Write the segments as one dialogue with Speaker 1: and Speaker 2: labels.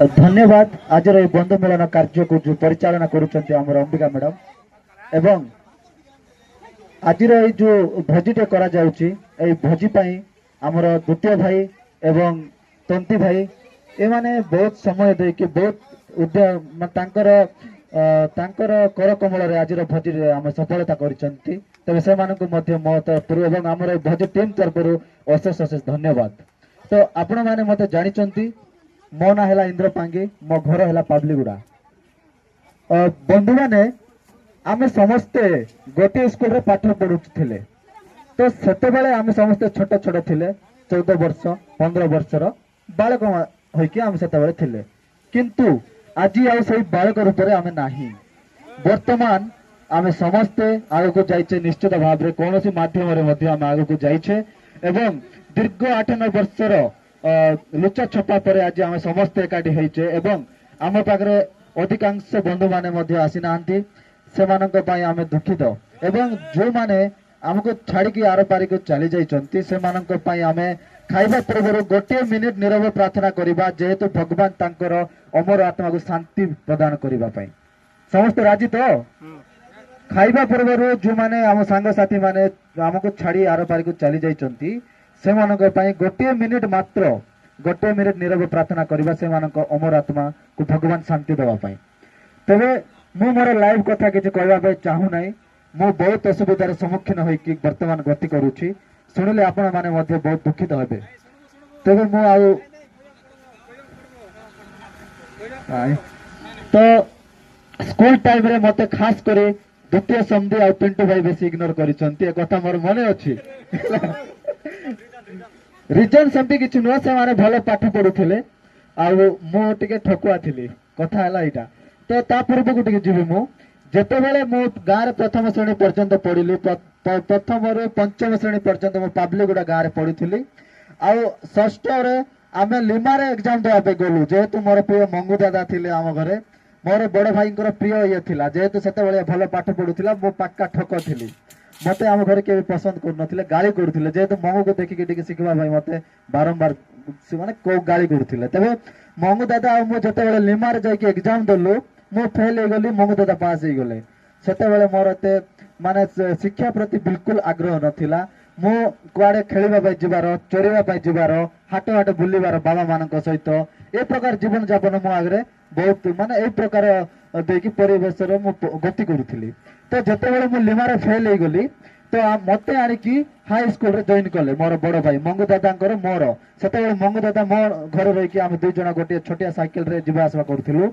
Speaker 1: ଧନ୍ୟବାଦ। ଆଜିର ଏହି ବନ୍ଧୁ ମିଳନ କାର୍ଯ୍ୟକୁ ଯେଉଁ ପରିଚାଳନା କରୁଛନ୍ତି ଆମର ଅମ୍ବିକା ମ୍ୟାଡ଼ାମ ଏବଂ ଆଜିର ଏଇ ଯେଉଁ ଭୋଜିଟେ କରାଯାଉଛି, ଏଇ ଭୋଜି ପାଇଁ ଆମର ଦ୍ୱିତୀୟ ଭାଇ ଏବଂ ତନ୍ତି ଭାଇ ଏମାନେ ବହୁତ ସମୟ ଦେଇକି ବହୁତ ଉଦ୍ୟମ ତାଙ୍କର କରକମଳରେ ଆଜିର ଭୋଜିରେ ଆମେ ସଫଳତା କରିଛନ୍ତି। ତେବେ ସେମାନଙ୍କୁ ମଧ୍ୟ ମୋ ତରଫରୁ ଏବଂ ଆମର ଏଇ ଭୋଜି ଟିମ୍ ତରଫରୁ ଅଶେଷ ଅଶେଷ ଧନ୍ୟବାଦ। ତ ଆପଣମାନେ ମୋତେ ଜାଣିଛନ୍ତି, ମୋ ନାଁ ହେଲା ଇନ୍ଦ୍ର ପାଙ୍ଗି, ମୋ ଘର ହେଲା ପାବଲିଗୁଡ଼ା। ବନ୍ଧୁମାନେ, ଆମେ ସମସ୍ତେ ଗୋଟିଏ ସ୍କୁଲରେ ପାଠ ପଢୁଥିଲେ। ତ ସେତେବେଳେ ଆମେ ସମସ୍ତେ ଛୋଟ ଛୋଟ ଥିଲେ, 14 ବର୍ଷ 15 ବର୍ଷର ବାଳକ ହୋଇକି ଆମେ ସେତେବେଳେ ଥିଲେ। କିନ୍ତୁ ଆଜି ଆଉ ସେଇ ବାଳକ ରୂପରେ ଆମେ ନାହିଁ। ବର୍ତ୍ତମାନ ଆମେ ସମସ୍ତେ ଆଗକୁ ଯାଇଛେ, ନିଶ୍ଚିତ ଭାବରେ କୌଣସି ମାଧ୍ୟମରେ ମଧ୍ୟ ଆମେ ଆଗକୁ ଯାଇଛେ ଏବଂ ଦୀର୍ଘ 8-9 ବର୍ଷର ଲୁଚା ଛପା ପରେ ଆଜି ଆମେ ସମସ୍ତେ ଏକାଠି ହେଇଛେ ଏବଂ ଆମ ପାଖରେ ଅଧିକାଂଶ ବନ୍ଧୁମାନେ ମଧ୍ୟ ଆସିନାହାନ୍ତି। ସେମାନଙ୍କ ପାଇଁ ଆମେ ଦୁଃଖିତ ଏବଂ ଯେଉଁମାନେ ଆମକୁ ଛାଡ଼ିକି ଆର ପାରିକୁ ଚାଲି ଯାଇଛନ୍ତି, ସେମାନଙ୍କ ପାଇଁ ଆମେ ଖାଇବା ପୂର୍ବରୁ ଗୋଟିଏ ମିନିଟ୍ ନିରବ ପ୍ରାର୍ଥନା କରିବା, ଯେହେତୁ ଭଗବାନ ତାଙ୍କର ଅମର ଆତ୍ମାକୁ ଶାନ୍ତି ପ୍ରଦାନ କରିବା ପାଇଁ। ସମସ୍ତେ ରାଜି ତ? ଖାଇବା ପୂର୍ବରୁ ଯେଉଁମାନେ ଆମ ସାଙ୍ଗସାଥି ମାନେ ଆମକୁ ଛାଡ଼ି ଆର ପାରିକୁ ଚାଲି ଯାଇଛନ୍ତି, ସେମାନଙ୍କ ପାଇଁ ଗୋଟିଏ ମିନିଟ୍, ମାତ୍ର ଗୋଟିଏ ମିନିଟ୍ ନିରବ ପ୍ରାର୍ଥନା କରିବା, ସେମାନଙ୍କ ଅମର ଆତ୍ମାକୁ ଭଗବାନ ଶାନ୍ତି ଦେବା ପାଇଁ। ତେବେ ମୁଁ ମୋର ଲାଇଭ୍ କଥା କିଛି କହିବା ପାଇଁ ଚାହୁଁନାହିଁ। ମୁଁ ବହୁତ ଅସୁବିଧାର ସମ୍ମୁଖୀନ ହୋଇକି ବର୍ତ୍ତମାନ ଗତି କରୁଛି। ଶୁଣିଲେ ଆପଣମାନେ ମଧ୍ୟ ବହୁତ ଦୁଃଖିତ ହେବେ। ତେବେ ମୁଁ ଆଉ ତ ସ୍କୁଲ ଟାଇମରେ ମତେ ଖାସ କରି ଦ୍ୱିତୀୟ ସନ୍ଧି ଆଉ ପିଣ୍ଟୁ ଭାଇ ବେଶୀ ଇଗ୍ନୋର କରିଛନ୍ତି, ଏ କଥା ମୋର ମନେ ଅଛି। ରିଜନ ସେମିତି କିଛି ନୁହଁ, ସେମାନେ ଭଲ ପାଠ ପଢୁଥିଲେ ଆଉ ମୁଁ ଟିକେ ଠକୁଆ ଥିଲି। କଥା ହେଲା ଏଇଟା। ତ ତା ପୂର୍ବକୁ ଟିକେ ଯିବି। ମୁଁ ଯେତେବେଳେ ମୁଁ ଗାଁରେ ପ୍ରଥମ ଶ୍ରେଣୀ ପର୍ଯ୍ୟନ୍ତ ପଢିଲି, ପ୍ରଥମରୁ ପଞ୍ଚମ ଶ୍ରେଣୀ ପର୍ଯ୍ୟନ୍ତ ମୁଁ ପାବଲିଗୁଡ଼ା ଗାଁରେ ପଢୁଥିଲି। ଆଉ ଷଷ୍ଠରେ ଆମେ ଲିମାରେ ଏକ୍ଜାମ ଦେବା ପାଇଁ ଗଲୁ। ଯେହେତୁ ମୋର ପ୍ରିୟ ମଙ୍ଗୁ ଦାଦା ଥିଲେ ଆମ ଘରେ, ମୋର ବଡ଼ ଭାଇଙ୍କର ପ୍ରିୟ ଇଏ ଥିଲା, ଯେହେତୁ ସେତେବେଳେ ଭଲ ପାଠ ପଢୁଥିଲା, ମୁଁ ପାକ୍କା ଠକ ଥିଲି। ମତେ ଆମ ଘରେ କେବେ ପସନ୍ଦ କରୁନଥିଲେ, ଗାଳି କରୁଥିଲେ। ଯେହେତୁ ମଙ୍ଗୁକୁ ଦେଖିକି ଟିକେ ଶିଖିବା ପାଇଁ ମତେ ବାରମ୍ବାର ମାନେ କୋଉ ଗାଳି କରୁଥିଲେ। ତେବେ ମଙ୍ଗୁ ଦାଦା ଆଉ ମୁଁ ଯେତେବେଳେ ଲିମାରେ ଯାଇକି ଏକ୍ଜାମ ଦେଲୁ, ମୁଁ ଫେଲ ହେଇଗଲି, ମଙ୍ଗୁ ଦାଦା ପାସ୍ ହେଇଗଲେ। ସେତେବେଳେ ମୋର ଏତେ ମାନେ ଶିକ୍ଷା ପ୍ରତି ବିଲକୁଲ ଆଗ୍ରହ ନଥିଲା। ମୁଁ କୁଆଡ଼େ ଖେଳିବା ପାଇଁ ଯିବାର, ଚରିବା ପାଇଁ ଯିବାର, ହାଟ ହାଟ ବୁଲିବାର ବାବା ମାନଙ୍କ ସହିତ, ଏ ପ୍ରକାର ଜୀବନ ଯାପନ ମୋ ଆଗରେ ବହୁତ ମାନେ ଏଇ ପ୍ରକାର ଦେଇକି ପରିବେଶରେ ମୁଁ ଗତି କରୁଥିଲି। ତ ଯେତେବେଳେ ମୁଁ ଲିମାରେ ଫେଲ ହେଇଗଲି, ତ ମତେ ଆଣିକି ହାଇ ସ୍କୁଲରେ ଜଏନ୍ କଲେ ମୋର ବଡ଼ ଭାଇ ମଙ୍ଗୁ ଦାଦାଙ୍କର ମୋର। ସେତେବେଳେ ମଙ୍ଗୁ ଦାଦା ମୋ ଘରେ ରହିକି ଆମେ ଦୁଇ ଜଣ ଗୋଟିଏ ଛୋଟିଆ ସାଇକେଲରେ ଯିବା ଆସିବା କରୁଥିଲୁ।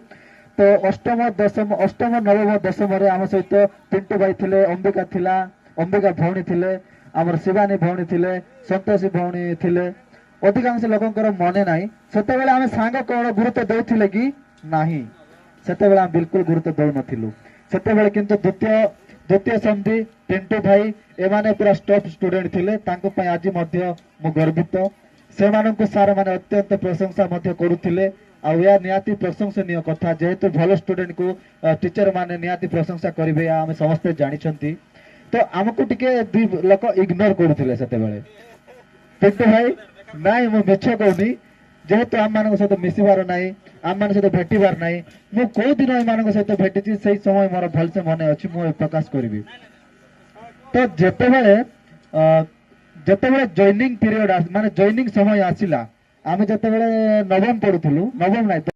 Speaker 1: ତ ଅଷ୍ଟମ ଦଶମ, ଅଷ୍ଟମ ନବମ ଦଶମରେ ଆମ ସହିତ ପିଣ୍ଟୁ ଭାଇ ଥିଲେ, ଅମ୍ବିକା ଥିଲା, ଅମ୍ବିକା ଭଉଣୀ ଥିଲେ, ଆମର ଶିବାନୀ ଭଉଣୀ ଥିଲେ, ସନ୍ତୋଷୀ ଭଉଣୀ ଥିଲେ। ଅଧିକାଂଶ ଲୋକଙ୍କର ମନେ ନାହିଁ ସେତେବେଳେ ଆମେ ସାଙ୍ଗ କଣ ଗୁରୁତ୍ୱ ଦଉଥିଲେ କି ନାହିଁ। ସେତେବେଳେ ଆମେ ବିଲକୁଲ ଗୁରୁତ୍ୱ ଦଉନଥିଲୁ ସେତେବେଳେ। କିନ୍ତୁ ଦ୍ୱିତୀୟ ସନ୍ଧି, ପିଣ୍ଟୁ ଭାଇ ଏମାନେ ପୁରା ଟପ୍ ଷ୍ଟୁଡେଣ୍ଟ ଥିଲେ। ତାଙ୍କ ପାଇଁ ଆଜି ମଧ୍ୟ ମୁଁ ଗର୍ବିତ। ସେମାନଙ୍କୁ ସାର୍ ମାନେ ଅତ୍ୟନ୍ତ ପ୍ରଶଂସା ମଧ୍ୟ କରୁଥିଲେ ଆଉ ଏହା ନିହାତି ପ୍ରଶଂସନୀୟ କଥା, ଯେହେତୁ ଭଲ ଷ୍ଟୁଡେଣ୍ଟକୁ ଟିଚର ମାନେ ନିହାତି ପ୍ରଶଂସା କରିବେ, ଏହା ଆମେ ସମସ୍ତେ ଜାଣିଛନ୍ତି। ତ ଆମକୁ ଟିକେ ଦୁଇ ଲୋକ ଇଗ୍ନୋର କରୁଥିଲେ ସେତେବେଳେ। ପିଣ୍ଟୁ ଭାଇ, ନାଇଁ, ମୁଁ ମିଛ କହୁନି। ଯେହେତୁ ଆମମାନଙ୍କ ସହିତ ମିଶିବାର ନାହିଁ, ଆମମାନଙ୍କ ସହିତ ଭେଟିବାର ନାହିଁ। ମୁଁ କୋଉ ଦିନ ଏମାନଙ୍କ ସହିତ ଭେଟିଛି, ସେଇ ସମୟ ମୋର ଭଲସେ ମନେ ଅଛି, ମୁଁ ପ୍ରକାଶ କରିବି। ତ ଯେତେବେଳେ ଜଏନିଂ ପିରିୟଡ ମାନେ ଜଏନିଂ ସମୟ ଆସିଲା, ଆମେ ଯେତେବେଳେ ନବମ ପଢୁଥିଲୁ, ନବମ ନାଇଁ